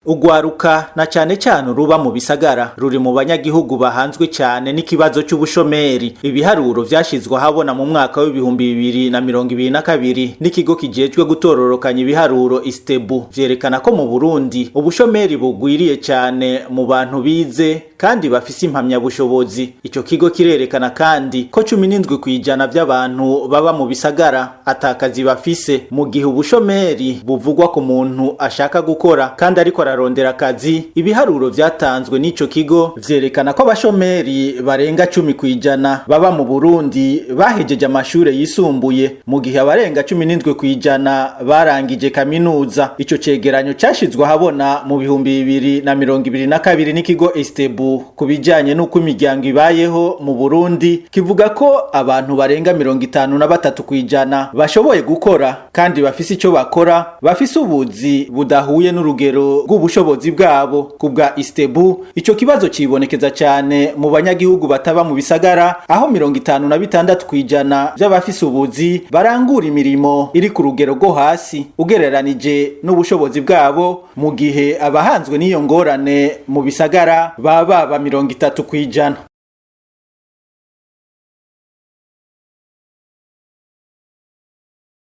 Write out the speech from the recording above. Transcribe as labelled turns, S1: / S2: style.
S1: Ugwaruka, na cane cane uruba mu bisagara, ruri mu banyagihugu bahanzwe cane n'ikibazo c'ubushomeri. Ibiharuro vyashizwe ahabona mu mwaka w'2022 n'ikigo kijejwe gutororokanya ibiharuro ISTEEBU vyerekana ko mu Burundi ubushomeri bugwiriye cane mu bantu bize kandi bafise impamyabushobozi. Ico kigo kirerekana kandi ko 17% vy'abantu baba mu bisagara atakazi bafise, mu gihe ubushomeri buvugwa ku muntu ashaka gukora kandi ariko ararondera akazi. Ibiharuro vyatanzwe n'ico kigo vyerekana ko abashomeri barenga 10% baba mu Burundi bahejeje amashure yisumbuye, mu gihe abarenga 17% barangije kaminuza. Ico cegeranyo cashizwe ahabona mu 2022 n'ikigo ISTEEBU ku bijanye n'uko imiryango ibayeho mu Burundi kivuga ko abantu barenga 53% bashoboye gukora kandi bafise ico bakora bafise ubuzi budahuye n'urugero rw'ubushobozi bwabo. Ku bwa ISTEEBU, ico kibazo cibonekeza cane mu banyagihugu bataba mu bisagara, aho 56% vy'abafise ubuzi barangura imirimo iri ku rugero rwo hasi ugereranije n'ubushobozi bwabo, mu gihe abahanzwe n'iyo ngorane mu bisagara baba ba 30%.